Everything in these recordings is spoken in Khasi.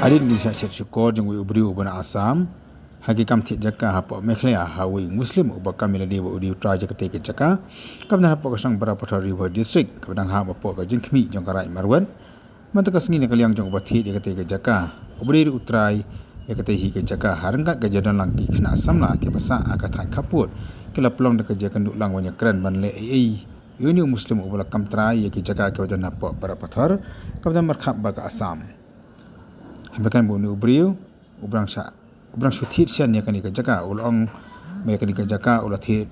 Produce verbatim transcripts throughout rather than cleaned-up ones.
Hadien ka jingsngewsih shukor jong uwei u briew uba na Assam ha ki kam thied jaka hapoh Meghalaya ha uwei u Muslim uba kam ïa lade bad u dei u trai ïa katei ka jaka, kaba don hapoh ka shnong Barapathar Ri Bhoi District, kaba dang hap hapoh ka jingkhmih jong ka Raid Marwet. Mynta ka sngi na ka liang jong uba thied ïa katei ka jaka, uba dei ruh u trai ïa katei hi ka jaka, ha ryngkat ka jingdon lang ki khynnah samla kiba sah ha ka thaiñ khappud, ki la pynlong da ka jingkynduh lang ban ïakren ban leh ei ei ïa une u Muslim uba la kam trai ïa ki jaka kiba don hapoh Barapathar, kaba don markhap bad ka Assam. Hynrei kan ba une u briew uba dang shu thied shen ïa kane ka jaka u la ong ba ïa kane ka jaka u la thied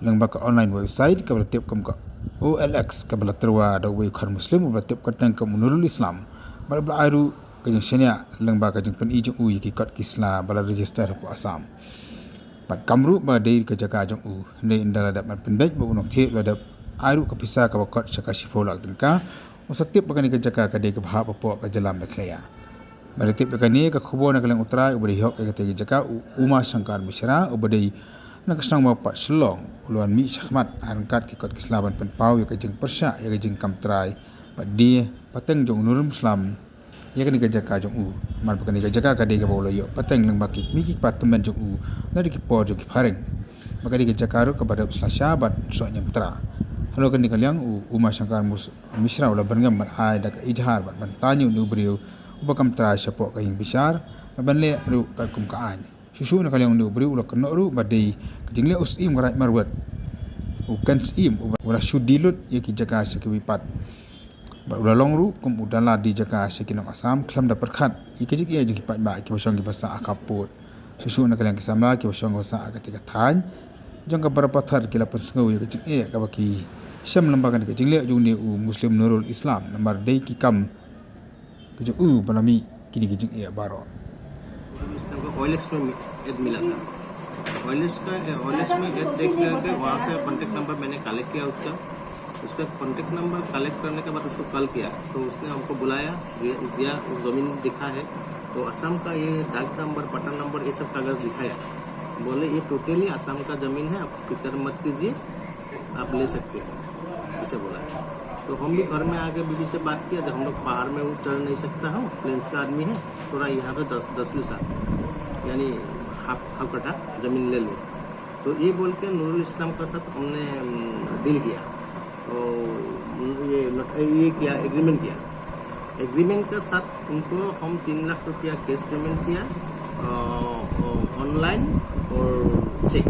lyngba ka online website kaba la tip kum ka O L X, kaba la tyrwa da uwei u khar Muslim uba la tip kyrteng kum u Nurul Islam, bad uba la ai ruh ka jingshaniah lyngba ka jingpyni jong u ïa ki kot ki sla ba la register hapoh Assam. Bad kam ruh ba dei ka jaka jong u, hynrei ynda la dep ban pynbeit bad u nongthied u la dep ai ruh ka pisa kaba kot sha ka shiphew lak tyngka, u sa tip ba kane ka jaka ka dei kaba hap hapoh ka jylla Meghalaya. Ba la tip ïa kane ka khubor na ka liang u trai uba dei hok ïa katei ka jaka, u Uma Shankar Mishra uba dei na ka shnong Mawpat Shillong, u la wan mih shakhmat ha ryngkat ki kot ki sla ban pynpaw ïa ka jingpyrshah ïa ka jingkam trai bad die pateng jong u Nurul Islam ïa kane ka jaka jong u. Namar ba kane ka jaka ka dei kaba u la ïoh pateng lyngba ki kmie ki kpa tymmen jong u naduh ki por jong ki phareng. Ba ka dei ka jaka ruh kaba dap slasha bad soh ñiamtra. Halor kane ka liang u Uma Shankar Mus- Mishra u la byrngem ban ai da ka ijhar bad ban tan ïa une u briew uba kam trai shapoh ka ïing bishar bad ban leh ruh katkum ka aiñ. Shuh shuh na ka liang une u briew u la kynnoh ruh ba dei ka jingleh u Syiem ka Raid Marwet, u Ken Syiem, uba la shu die lut ïa ki jaka sha kiwei pat. Bad u la long ruh kum u dala die jaka sha ki nong Assam khlem da pyrkhat ïa ka jingeh jong ki paidbah kiba shong kiba sah ha khappud. Shuh shuh na ka liang ki samla kiba shong kiba sah ha katei ka thaiñ jong ka Barapathar ki la pynsngew ïa ka jingeh kaba ki shem lyngba kane ka jingleh jong une u Muslim Nurul Islam, namar dei ki kam ka jong u ba la mih kine ki jingeh baroh. इसका ओएलएक्स में ऐड मिला था। ओएलएक्स का ओएलएक्स में ऐड देख करके वहाँ से कॉन्टैक्ट नंबर मैंने कलेक्ट किया उसका। उसका कॉन्टैक्ट नंबर कलेक्ट करने के बाद उसको कॉल किया, तो उसने हमको बुलाया, दिया, दिया, वो ज़मीन दिखा है। तो असम का ये डाक नंबर, पट्टा नंबर, ये सब कागज़ दिखाया। बोले, "ये टोटली असम का ज़मीन है, आप फिक्र मत कीजिए, आप ले सकते हैं," ऐसे बोला। तो हम भी घर में आके बीवी से बात किया, "जब हम लोग पहाड़ में चढ़ नहीं सकता हूँ, प्लेन्स का आदमी है, थोड़ा यहाँ पे दस, दस लीसा, यानी हाफ, हाफ कट्ठा ज़मीन ले लो।" तो ये बोल के नूरुल इस्लाम का साथ हमने, अम, डील किया। तो, अम, ये नोट-, ये किया, एग्रीमेंट किया। एग्रीमेंट के साथ उनको हम तीन लाख रुपया कैश पेमेंट किया, अ, अ, ऑनलाइन और चेक।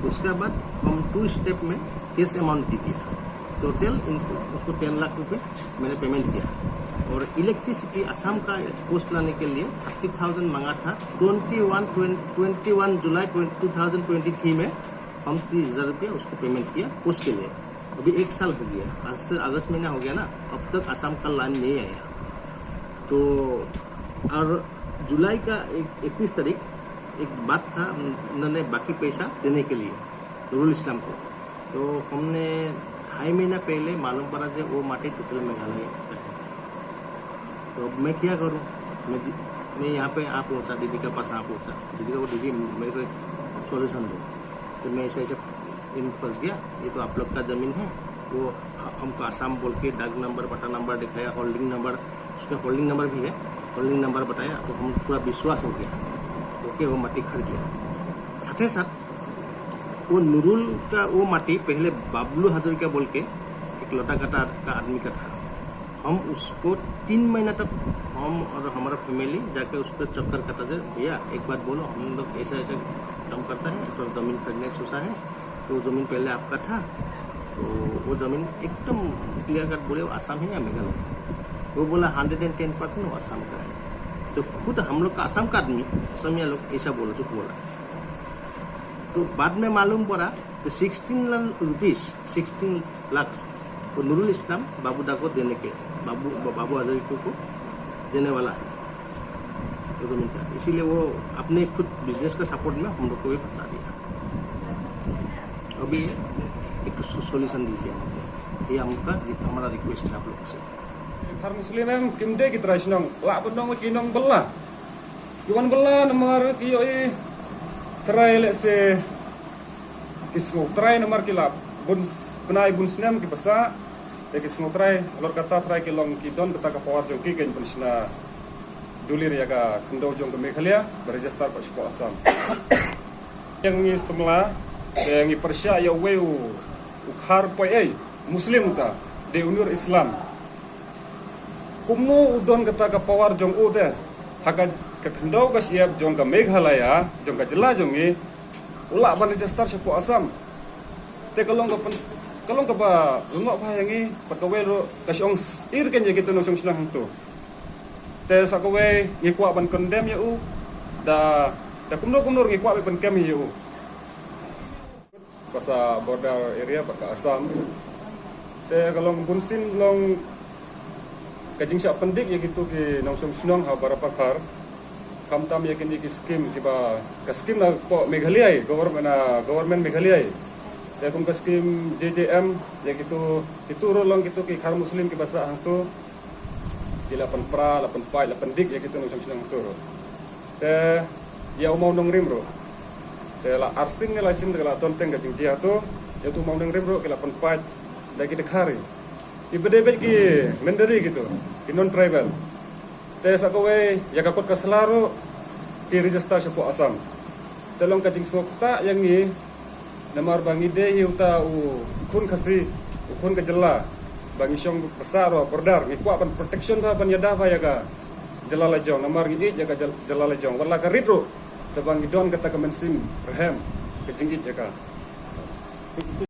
उसके बाद हम टू स्टेप में कैश अमाउंट भी दिया। टोटल इनको, उसको टेन लाख रुपए मैंने पेमेंट किया। और इलेक्ट्रिसिटी असम का पोस्ट लाने के लिए थर्टी थाउजेंड मांगा था। Twenty one, twenty one July twenty, two thousand twenty three में हम तीस हज़ार रुपया उसको पेमेंट किया पोस्ट के लिए। अभी एक साल हो गया, आज से अगस्त महीना हो गया ना, अब तक असम का लाइन नहीं आया। तो और जुलाई का एक, इकतीस तारीख एक बात था, उन्होंने बाकी पैसा देने के लिए नूरुल इस्लाम को। तो हमने ढाई महीना पहले मालूम पड़ा कि वो माटी टोटल मेघालय का है। तो अब मैं क्या करूँ? मैं दि-, मैं यहाँ पे आ पहुँचा, दीदी के पास आ पहुँचा। दीदी को, "दीदी, मेरे को एक सॉल्यूशन दो।" तो मैं ऐसे, ऐसे इन फंस गया, ये तो आप लोग का ज़मीन है, वो ह-, हमको आसाम बोल के डाक नंबर, पट्टा नंबर दिखाया, होल्डिंग नंबर, उसका होल्डिंग नंबर भी है, होल्डिंग नंबर बताया, तो हम पूरा विश्वास हो गया। ओके, वो माटी खरीद लिया। साथ ही साथ वो नूरुल का वो माटी पहले बाबलू हजारिका बोल के एक लोटाकाटा का आदमी का था। हम उसको तीन महीना तक, हम और हमारा फैमिली जाके उसको चक्कर काटा थे, "भैया, एक बात बोलो, हम लोग ऐसा, ऐसा काम करता है, तो ज़मीन खरीदने सोचा है, तो ज़मीन पहले आपका था, तो वो ज़मीन एकदम क्लियर कट बोले, वो आसाम है या मेघालय है?" वो बोला, "हंड्रेड एंड टेन परसेंट वो आसाम का है।" तो खुद हम लोग का आसाम का आदमी, असमिया लोग ऐसा बोला, झूठ बोला। तो बाद में मालूम पड़ा कि सिक्सटीन लाख रुपीस, सिक्सटीन लाख, वो नूरुल इस्लाम बाबू दा को देने के, बाबू, बाबू हजारिका को देने वाला है वो ज़मीन का। इसीलिए वो अपने खुद बिजनेस का सपोर्ट में हम लोग को भी फंसा दिया। अभी एक सो-, सॉल्यूशन दीजिए हमको, ये हमका, हमारा रिक्वेस्ट है आप लोग से। Khar Muslim em kim dei ki trai shnong, lah ban long ki nong bylla. Ki wan bylla namar ki ïohi trai lehse ki sngew trai namar ki la bun bnai bun snem ki basa. Te ki sngew trai, halor kata trai ki long ki don kata ka power jong ki, kin pynshna Dulir ïa ka khyndew jong ka Meghalaya ba register pat shapoh Assam. Ïa ngi samla, te ngi pyrshah ïa uwei u, u Khar poi ei, Muslim uta, dei u Nur Islam. Kumno u don kata ka power jong u te ha ka, ka khyndew ka shyiap jong ka Meghalaya, jong ka jylla jong ngi, u lah ban register shapoh Assam. Te ka long ka pyn-, ka long kaba lyngngoh bha ïa ngi, bad kawei ruh ka shong sir kein ïa kito nongshong shnong hangto. Te sa kawei ngi kwah ban condemn ïa u, da, da kumno kumno ruh ngi kwah ban kem ïa u. Ba sah border area bad ka Assam. Te ka long bunsien long ka jingshah pyndik ïa kito ki nongshong shnong ha Barapathar. Khamtam ïa kine ki scheme kiba, ka scheme na poh Meghalaya, government, na government Meghalaya. Te kum ka scheme J J M, ïa kito, kito ruh long kito ki Khar Muslim kiba sah hangto. Ki la pynpra, la pynpait, la pyndik ïa kito nongshong shnong hangto ruh. Te ïa u mawnongrim ruh, te la arsien ne laisien te ka la don teng ka jingjia hato. Ïa uto u mawnongrim ruh ki la pynpait da ki dkhar, kiba dei beit ki mynder kito, ki non tribal. Te sa kawei ïa ka kot ka sla ruh ki register shapoh Assam. Te long ka jingsngewthuh ïa ngi, namar ba ngi dei hi uta u khun Khasi, u khun ka jylla, ba ngi shong basa ruh ha border, ngi kwah ban protection bha, ban ïada bha ïa ka jylla la jong, namar ngi ïeit ïa ka jyl-, jylla la jong. Wat la ka rit ruh, te ba ngi don kata ka mynsiem rhem, ka jingïeit ïa ka.